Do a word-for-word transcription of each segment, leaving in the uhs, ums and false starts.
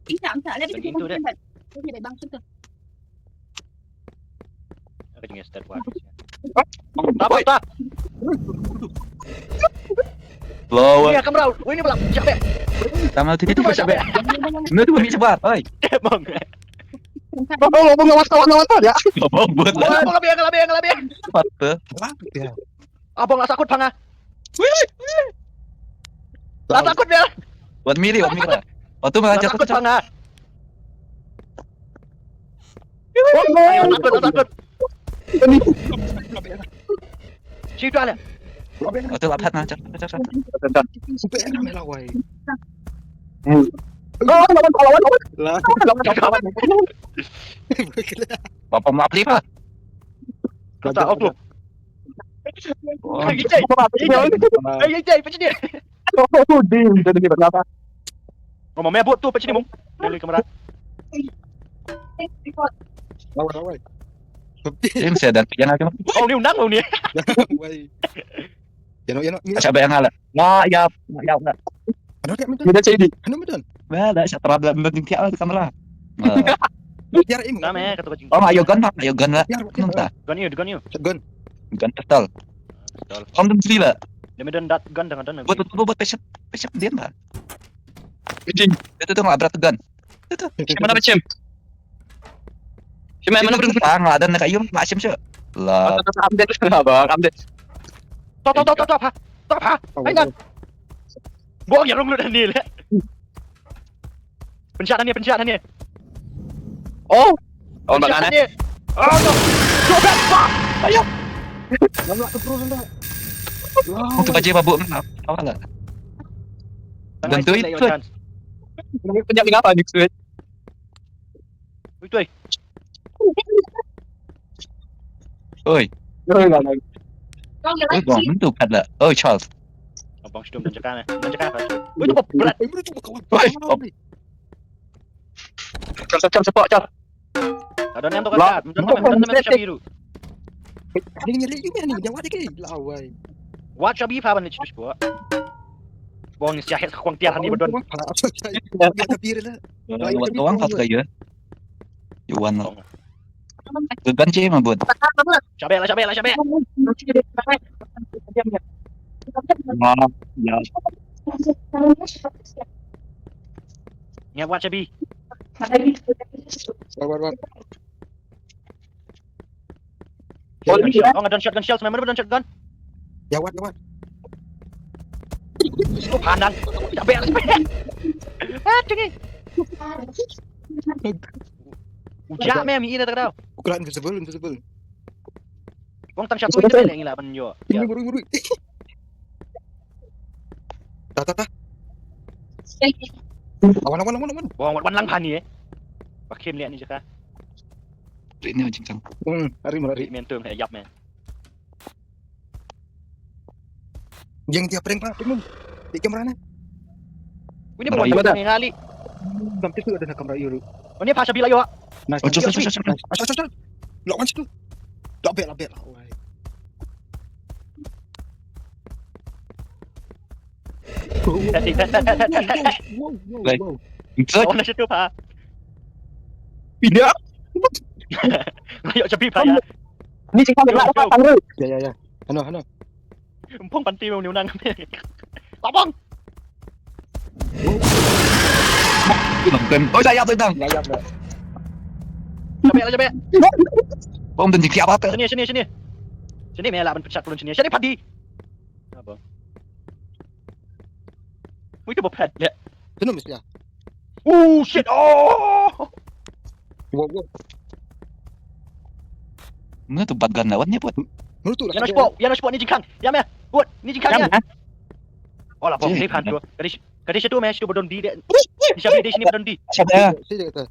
Ita, ita, lagi tu, tu, tu. Aku jangan start war. Stop, stop. Lawan. Ini kamera. Oh, ini pula. Siapa? Sama tu, itu siapa? Mana tu, siapa? Oi. Emang. Oh, oh, oh, lawan, lawan, lawan, ya. Abang buat lah. Abang lebih, lebih, lebih. Apa? Abang lah takut, Panga. Lah takut dia. Wan miri, wan miri. Waktu mana jatuh, takut, Panga. Ayo, takut, takut. Situ ada. Waktu lapat na, cak, cak, cak. Sampai yang melawai. Lawan, lawan, lawan, lawan. Lah. Lawan, lawan, lawan. Bapa maaf, Lipa. Kata aku. Wah. Hai, Ijai. Hai, Ijai, macam ni. Oh, din, jadi kita kenapa? Oh, mama buat tu, macam ni, Mung. Dari kamera. Lawan, lawan. Ini saya dan yang aja. Oh, ni undang, oh, ni. Wai. Ya, no, ya, no. Siapa yang ngalah? Nah, ya, ya, ya. Ano dia, Mendon? Dia jadi. Ano, Mendon? Ba la sha trap la mynta jingthiah la kamera. Tiar im. Ngam eh, kata ka jingthiah. Oh, ayo gun, ayo gun la. Tiar, tiar. Nang ta. Gun you, gun you. Shotgun. Gun pistol. Pistol. Om dum sri la. Dia me don dat gun dengan don. Buat, buat, buat, peshap, peshap dia ta. Pecing. Itu tu ngabrat gun. Itu tu. Mana pecing? Cuma mana berhenti? Tang la dan ka yum, ma shim shu. La. Apa tu, update? Apa, update? Stop, stop, stop, stop, stop, ha. Stop, ha. Hai, ngan. Bong ya rong lu dah ni le. Pynshah hangne, pynshah hangne. Oh. Oh, pynshah hangne. Oh, no. Go back, fuck. Ayo. Lalu aku terus dah. Oh, tu baje mabuk mana? Awak lah. Tengah. Dan tu sini, itu. Chance. Ini penyakit apa ni, Sweet? Oi, tu, oi. Oi. Oi, lah, lah. Oi, bang, mentu kat lah. Oi, Charles. Abang Stum dan Jaka, eh. Dan Jaka, Abang Stum. Oi, tu berat. Eh, berat tu, kawan. Oi, oh. Charles, Charles, cepat, Charles. Ada yang tu kat, mentu, mentu, mentu, mentu, Shabiru. Eh, ada yang nyari juga ni, dia awak dia ke? Lawai. Wat Shabi, Faban, ni cucu, cucu. Bong, siah, hek, kuang, tiar, hani, bedon. Dia kebir lah. Wat, wat, wat, wat, wat, wat. Yuan lo. Gun je ma bud. Shabek lah, shabek lah, shabek. Wah, ya. Ngiap wat, Shabi. War, war, war. Oh, nga don shotgun shells, man. Mana don shotgun? Ya, wat, ya, wat. Oh, pandang. Shabek lah, shabek. Ah, cengi. Ujak me mi ina tak tahu. Ukuran invisible, invisible. Wang tang satu kita lagi lah ban yo. Ini buru, buru. Ta, ta, ta. Awan, awan, awan, awan. Wang wan lang pani eh. Pakin lihat ni jaka. Ini macam cang. Hmm, hari mulai. Mentung eh, yap me. Yang dia prank pa, prank mun. Di kamera na. Ini boy ni ngali. Dam tu ada kamera yuru. Oh, ni pasal bila yo. Nice. Oh, cus, cus, cus, cus. Nice. Asal, asal, asal. Lawan situ. Lobek, lobek. Wow, wow, wow, wow. Lawan situ pa. Pindah. Ayo cepi pa ya. Ni sing kami nak tang. Ya, ya, ya. Ano, ano. Empong panti mau niunang. Abang. Kan. Oh, saya apa tang? Ya, ya, bro. Capek lah, capek. Bom dan jiki apa tu? Sini, sini, sini. Sini me lah ban pechat pulun sini. Sini padi. Apa? Wih, tu bopet le. Sini mesti ya. Oh shit. Oh. Wow, wow. Mana tu bat gun lawan ni buat? Mana tu? Yang nak spot, yang nak spot ni jingkang. Ya me. Buat ni jingkang ya. Oh lah, bom ni pan tu. Kadi kadi situ me, situ bedon di de. Di siapa di sini bedon di. Siapa ya? Sini kata.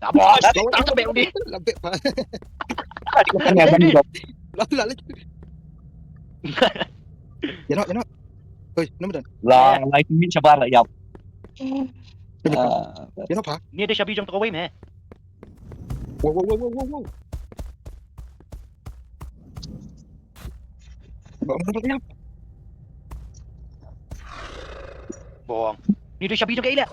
Tak bos. Tak tak bedon di. Lebih pa. Lalu lalu. Ya nak, ya nak. Oi, nama dan? Lah, like ni sabar lah ya. Ya nak pa? Ni ada Shabi jong toko wei me. Wow, wow, wow, wow, wow, wow. Bang, bang, bang, bang. Bong. Ni tu shabi jong ka ila.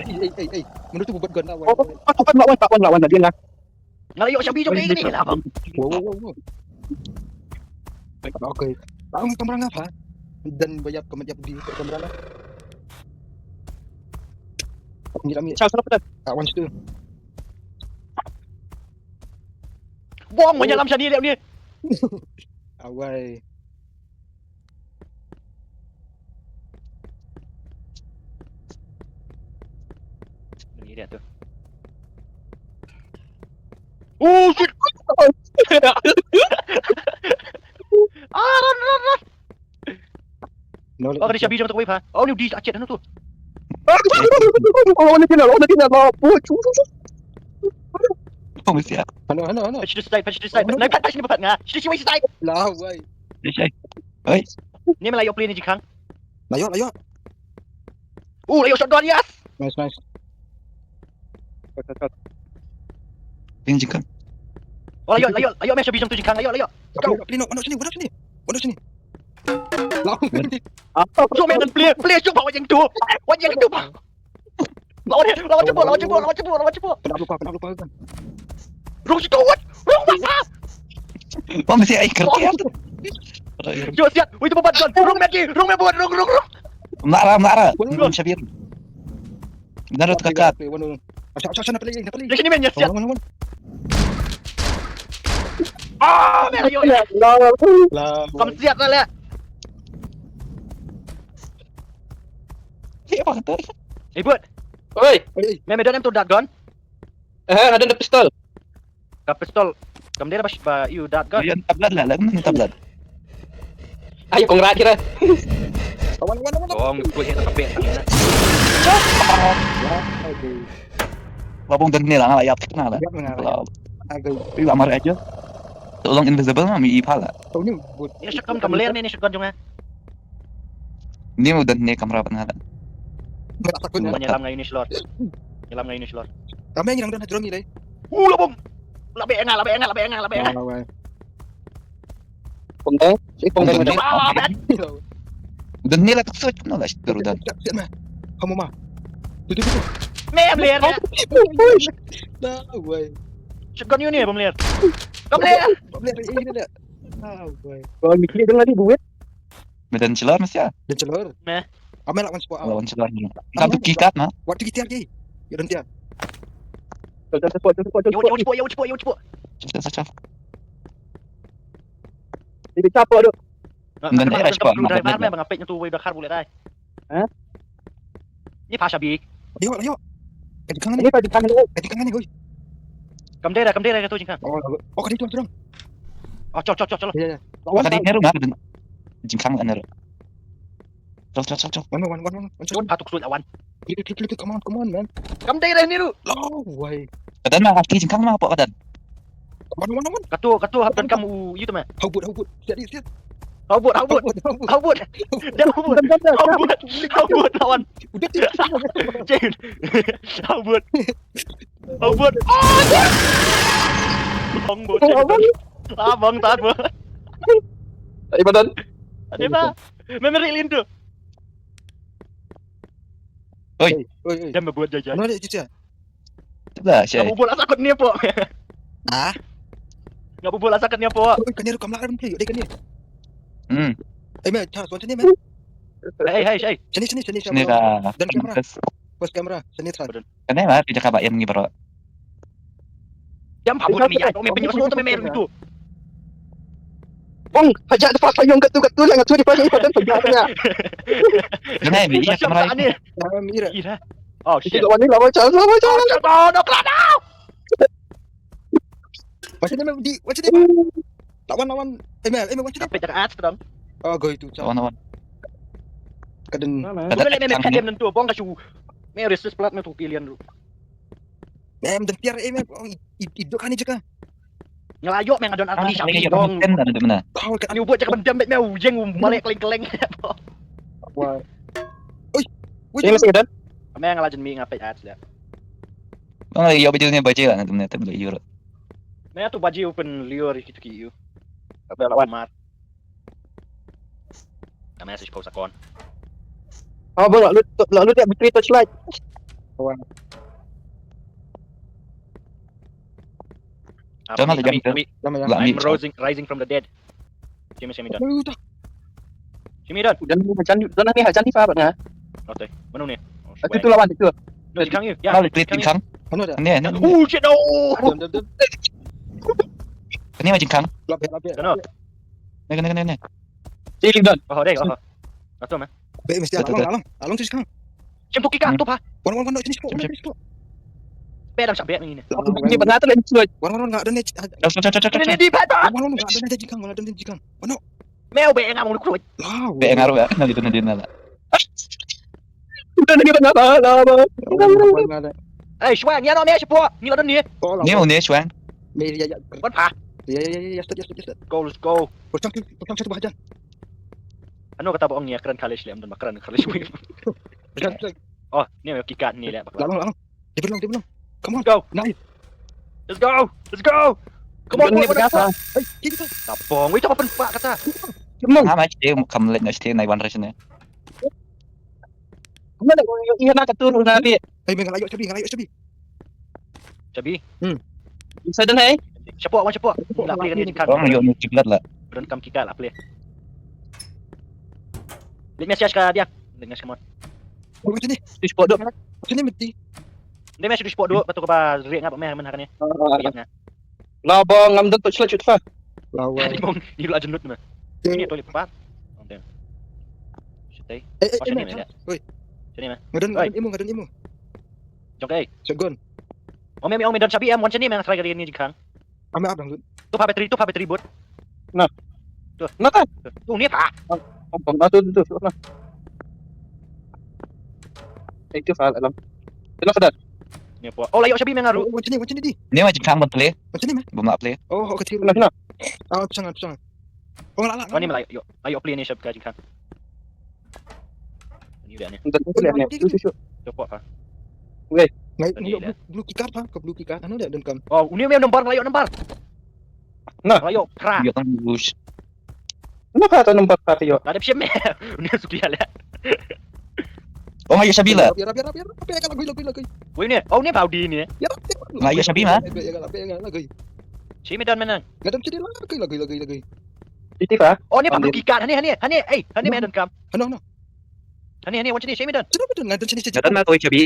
Ei ei ei ei. Mano tu bubat gun lah. Oh, oh, oh, lawan, lawan, lawan, lawan, lawan. Nga la ïoh shabi jong ka ila ni la bang. Wow wow wow. Okay. Tang kamera nga pha. Dan bayap kamat yap di kamera nga. Ni rami. Chal, chal, chal. Ah, one two. Bong, manya lam shani leh ni. Awai. Ni dia tu. Oh shit. Ah, run, run, run. No, Oh, ka dei shabi jong ka wave ha. Oh, ni u dei achet hano tu. Oh, na kina, oh, na kina, oh, puh, chu, chu, chu. Kong mesti ah. Hano hano hano. Patch this side, patch this side. Nai pat, patch ni pat nga. Shi shi wei side. Lah wai. Dei shai. Oi. Ni me la ïoh play ni jingkhang. Lah ïoh lah ïoh. Oh, la ïoh shotgun, yes. Nice nice. Ding jingkhang. Oh, la ïoh, la ïoh, la ïoh me shabi jong tu jingkhang, la ïoh, la ïoh. Let's go. Play no, wano sini, wano sini. Wano sini. Lah. Jom me dan play, play jom ba wajeng tu. Wajeng tu ba. Lawan, lawan jemput, lawan jemput, lawan jemput, lawan jemput. Pernah lupa, pernah lupa kan. Rung situ, wat. Rung masa. Kong mesti ai kerja tu. Jom siap. Wei tu bubat gun. Rung mati, rung me buat, rung, rung, rung. Mara mara. Belum shabir. Naro tu kakat. Wano. Asal asal sana play, na play. Dia sini men, ya siap. Wano wano. Ah, me la ïoh. Lah. Kam siap lah. Hei apa kata? Eh, buat. Oi, Ei. Me me don em tu dart gun. Eh, nga don da pistol. Ka pistol. Kam dei ba ba ïoh dart gun. Yan tablat lah, lah mana tablat. Ai kong rat kira. Wano wano wano. Oh, ngi put hit ka pet. Aduh. Labong dan ni lah, lah yap kena lah. Yap kena lah. Lah. Aduh. Ui amar aja. Tolong invisible mah mi ipala. Tau ni buat. Ni shotgun kam ler ni, ni shotgun jong nga. Ni udah ni kamera pernah lah. Merasa kau Nyalam ngai ni slot. Nyalam ngai ni slot. Kami yang dong drum ni dai. Uh, labong. Labe nga, labe nga, labe nga, labe nga. Wah wah. Pung dai. Si pung dai. Pung dai. Ah, bet. Udah ni lah tak suit no lah situ udah. Siap siap mah. Kamu mah. Tutu tutu. Mem ler. Dah wai. Shotgun ni ni bom ler. Kam ler. Boleh ada ini dah. Ah wai. Kau ni klik dengan ni buat. Medan celor mesti ya. Dia celor. Meh. Amel lawan spot. Lawan celor ni. Kan tu kikat mah. Waktu kita lagi. Ya dan tiar. Kau tak support, tak support, tak Yo, yo, support. yo, yo, yo. Cak cak cak. Ini siapa tu? Dan eh, spot, Driver nampak meh bang apek tu wei bakar boleh dai. Hah? Ni pasha bik. Ayo ayo. Kaji kangen Ini ni. tadi kan tu. Kaji kangen ni oi. Kam dera, kam dera tu jingkang. Oh oh kaji tuan tuan. Oh, chol, chol, chol, chol. Ya ya. Kata dia rumah dan jingkang kan ada. Cok cok cok cok. One one one one one. Chol patuk suit awan. Klik klik klik. Come on come on man. Kam dera ni ru. Oh wai. Kata mah kaki jingkang mah apa kata. One one one. Katu, katu hap dan kam u itu meh. How good how good. Siap siap. How good, how good. How good. How good. Dia how good. How good. How good lawan. Udah tu. Jin. How good. How good. Oh, dia. Bong bot. Ah, bong tat bot. Ai badan. Ada ba? Memory lin tu. Oi oi. Dia buat jajan. Mana dia cuci? Dah, Ngap saya. bubul asakut ni po. Ah. Ngap bubul asakut ni po. Oi kani rukam lah ram play. Dai kani. Hmm. Eh meh, chance one sini meh. Hey, hey, hey. Sini sini sini Sini sini. dah. Dan kamera. First camera. Sini try. Kena lah kerja kaba yang ni bro. Dia apa buat mi ya? Domi penyebab tu memang itu. Bong, hajat dapat payung kat tu kat tu lah, kat tu di payung kat tu payung kat tu. Kena ni iya kamera. Ni. Kamera. Ira. Oh shit. Kita lawan ni lawan chance, lawan chance. Oh, no, no. Macam ni meh di, macam ni. Lawan lawan. Eh meh, eh meh macam ni. Tapi tak at dong. Oh goi tu. Lawan lawan. Kaden. Bukan lagi memang kadem nentu bong kasu. Me resist plat me tu pilihan lu. Em dan tiar eh meh. Oh idu kani jaka. Ngelayo me ngadon arti shabi Ini bong. Kan dah mana? Kau kat Ni buat cakap bendam bet me ujeng malik keleng-keleng. Wah. Oi. Oi. Ini masih ada. Me ngelajen mi ngapai at dah. Oh, iya betul ni baca lah nanti nanti boleh yur. Me tu baji open liur kitu ki you. Ada lawan. Mat. Kami asyik kau sakon. Oh, bang, la lut, la lut ïa battery torchlight. Kawan. Jangan lah, jangan. Kami, kami. Lah, I'm ni. rising, rising from the dead. Shimi, shimi don. Ui, dah. Shimi don. Dah ni, dah ni, dah ni, dah ni, Fah, bang, ah. Oke. Mana ni? Oh, Itu tu lawan itu. No, jingkhang you. Ya. Kalau klik jingkhang. Mana dah? Ni, ni, ni. Oh shit, no. Diam, diam, diam. Ni mah jingkhang. Lap, lap, lap. Kano? Ni, ni, ni, ni. Sini don. Oh, deh. Oh. Ato mah. Baik, mesti Betul, along, along, along tu jingkhang. Shim tu kika tu pa. Wan, wan, wan, no, sini spot, sini spot. Be dam syak bek ni. Ini benar tu lain cuy. Wan, wan, wan, nggak ada net. Dah, dah, dah, dah, dah, Ini, dah. ini, di pat. Wan, wan, wan, nggak ada net jingkhang, wan, ada net jingkhang. Wan, no. Meu be ngam ngulu kruid. Lah, Be ngarap ya, nanti tu nanti nala. Udah ni benar lah, lah, bang. Wan, wan, wan, nggak ada. Eh, Shwang, ya no me shpo. Ni la don ni. Oh, lah. Ni mau ni Shwang. Ni, ya, ya. Wan pa. Ya, ya, ya, ya, ya, start, ya, start, ya, start. Go, let's go. Pocang tu, pocang satu bahagian. Ano kata ba ong ya kren college le, am don ba kren college. Pocang tu. Oh, ni me kika ni le. Lalang, lalang. Dia belum, dia belum. Come on. Go. Nice. Let's go. Let's go. Come on, Ni boy, boy, berapa? Eh, kita. Tapong, wait, apa pak kata? Cuma Ngam ai, stay, kam lek ngai stay nai wan rasne. mana dah, iya nak turun nanti. Eh, mengalah yuk cabi, ngalah yuk cabi. Cabi. Bisa dah, hai. Shpo, wan shpo. Ni la play kan ni jingkhang. Orang yuk ni kiblat lah. Don kam kika la play. Let me share ka dia. Let me share, come on. Oh, sini. Tu spot dok. Sini mesti. Dia mesti spot dua, patut ka ba riak ngap meh men hakane. Riak ngap. Lah, bang, ngam don torchlight cut fa. Lawan. Ni bong, ni la jenut meh. Ini toilet paper. Oh, damn. Shit, eh. Eh, eh, Oh, sini eh, meh. Oi. Sini meh. Ngadon, Oi. ngadon imo, ngadon imo. Jong kai. Shotgun. Oh, me, me, oh, me don cabi em, wan sini meh, try kali ni jingkhang. Ame abang dun. Tu pa battery, tu pa battery boot. Naka. Tu ni pa. Apa? Naka tu tu tu. Eh, tu fa alam. Kena kedar. Ni pa. Oh, la yok cabi meh ngaru. Oh, wan sini, wan sini di. Ni mah jingkhang ban play. Wan sini meh. Bum la play. Oh, oh, kecil. Kena kena. Ah, pecah, pecah. Oh, la la. Oh, ni meh la yok. La yok play ni shop ka jingkhang. Ni udah ni. Untuk tu ni. Tu tu. Coba pa. Ngai, Tadi ngai dah. Blue, blue keycard pa, ke blue keycard. Anu dah dengkam. Oh, uni me nombor, la yok nombor. Nah. La yok kra. Dia kan bus. Kenapa tak nombor kata yo? La dep shim me. Uni suki ya le. Oh, ngai ïa shabi la. Biar, biar, biar, biar. Apa yang lagi, lagi, lagi. Wei ni. Oh, ni Paudi ni. Ya, Ngai ïa shabi ma. Lagi, lagi, lagi, lagi. Shimi don menang. Ngadon sini lagi, lagi, lagi, lagi. Iti fa. Oh, ni pa Paudi. Blue Keycard. Hani, hani, hani. Eh, hani me don kam. Ano, ano. Hani, hani, wan sini, shimi don. Sini betul, ngadon sini, sini. Ngadon ma koi shabi.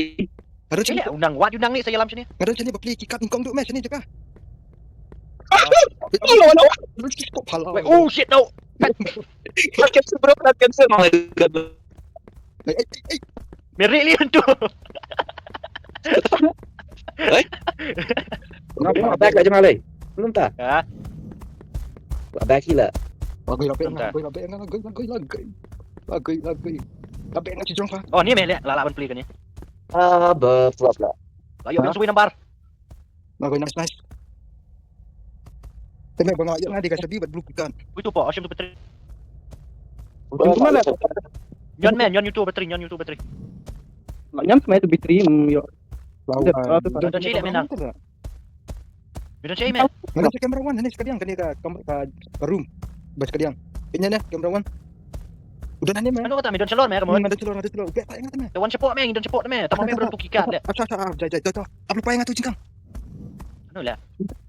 Ngadon sini. Ini unang wat unang ni saya lam sini. Ngadon sini, bapli keycard ingkong duk me sini jaka. Hello, hello. Ngadon sini kok pala. Wei, oh shit, no. Cancel bro, cancel. Eh, eh, eh. Meri li tu. Ngapa back aja malai. Belum ta? Ha? Back gila. Lagi, lagi, Bentar. lagi, lagi, lagi, lagi, lagi. Lagi, lagi. Lagi nak cijong pa. Oh, ni me le, la la ban play kan ni. Ah, berflop lah. La yok yang suwi nambar. Lagi, nice, nice. Tengok bang, ayo lah dia kasi bad blue keycard. Wei tu po, Ocean tu battery. Mana? Nyon me, nyon YouTube battery, nyon YouTube battery. Nyam tu me tu battery, mm, yo. Lawan. Dah, dah, dah. Dah, dah, dah. Ngadon sini me. Ngadon sini camera one, hani sekalian kena ka kam-, ka, ka room. Ba sekalian. Ini ni camera one. Udah nani me. Ano kata me don salon me kamu? Ngadon salon, ngadon salon. Udah, tak ingat me. Tawan support me, don support me. Tama me bro tu keycard le. Acha, acha, ah, jai, jai, jai, jai. Apa lupa ingat tu jingkang? Ano le?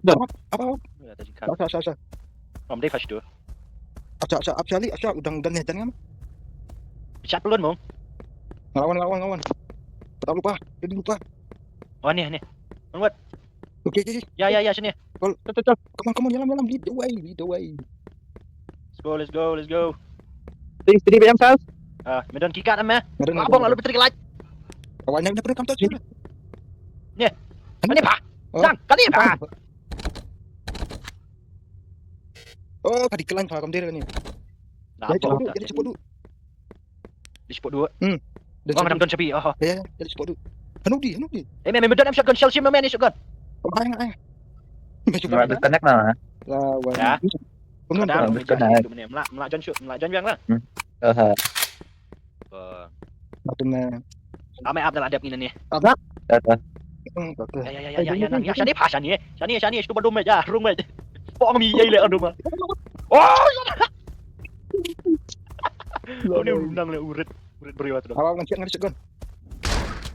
Apa, apa? Ano le jingkang? Acha, acha, acha. Om dei first tu. Acha, acha, acha, li, acha, udang, udang ni, jangan. Chat pelun mong. Ngelawan, ngelawan, ngelawan. Tak lupa, jadi lupa. Oh ni ni. Onward. Okey, okey, okey. Ya ya ya sini. Betul, betul. Come on, come on, yalam, yalam, lead the way, lead the way. Let's go, let's go, let's go. Three, three, bayang sal. Ah, me don keycard me. Ngadon, Abang lalu battery light. Awak nak, nak, nak, nak, Ni. Ani pa. Oh. Sang, kali pa. Oh, kadi kelan pa, kam dia ni. Nah, Jadi apa? cepat, jadi cepat dulu. Di support dua. Hmm. Dia Wah, cepat. ngam don chabi. Oh. Ya, ya, jadi cepat dulu. Anu di, anu di. Eh, me me don shotgun, shell shim me ni shotgun. Oh, ayang, ayang. Cuma disconnect lah. Lawan. Ya. Penuh Kada dah. me Bukan. jangan me. Melak melak jon shoot, melak jon yang lah. Aha. Oh. Mati me. Ame ap dalam adep ngin ni. Dah, dah. Hmm, betul. Ya ya ya ya ya ya. Ya shani pa shani. Shani shani stu badum me ja, rung me. Pong mi ye le adum. Oh. Ni unang le urit. Briew, briew tu. Awa ngan check ngan check gun.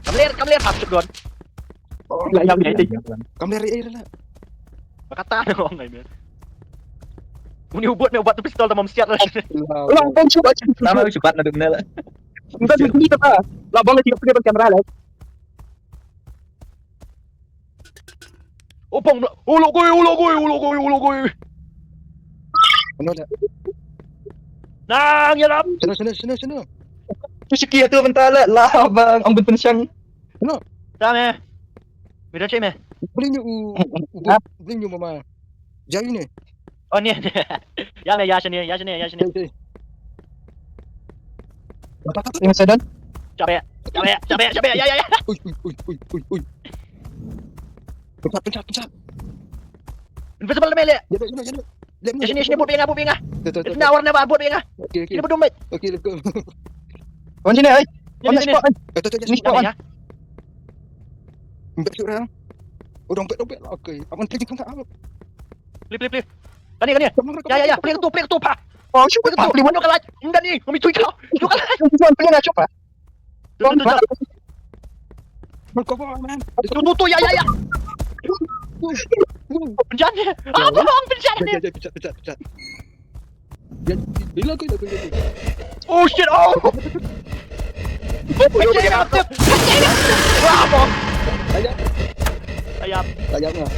Kam ler, kam ler, hap check gun. Oh, la, la, la, la. Kam ler, eh, la. Ba kata na ong ai me. Uni u bot me, u bat tu pistol tang ba msiat la. La, bang cuba. Nama cuba na dum ne la. Ngan cuba kata. La bang cuba pakai kamera la. Oh, bang, u la koi, u la koi, u la koi, u la koi. Ano dah? Nang ïalap. Sino, sino, sino, sino. Tu siki tu bentar la, la bang, ang ben pensyang. Ano? Dah me. Mira cek me. Beli nyu u, u, u, beli nyu mama. Jai ni. Oh ni. Ya me, ya sini, ya sini, ya sini. Cek, cek. Tengah sedan. Cabe, cabe, cabe, cabe, ya, ya, ya. Ui, ui, ui, ui, ui, ui. Pencet, pencet, pencet. Invisible me le. Ya, ya, ya, ya. Ya sini, sini, bot biang ah, bot biang ah. Tuh, tuh, tuh, tuh. Sini awar na ba, bot biang ah. Okey, okey. Sini bot dompet. Okey, let's go. Wan sini, ai. Sini, sini. Spot, ai. Eh, tuh, tuh, ya, sini spot, wan. Ya. Dompet tu orang. Oh, dompet, dompet. Okey. Aman, please, come out. Please, please, please. Kani, kani. Ya, ya, ya. Please tu, please tu, pa. Oh, cuba, please tu. Mana kalau? Enggak ni. Kami tu kau. Cuba kalau. Cuba, please, cuba. Tuh, tuh, tuh, tuh. Bang, kau bawa, man. Tuh, tuh, tuh, ya, ya, ya. Penjara. Ah, bang, penjara. Ya, ya, ya, pecat, pecat, pecat. Ya, hilang kau, hilang kau, hilang kau. Oh, shit, oh. Oh, penjara, penjara. Wah, bang. Ayam. Ayam. Ayam lah.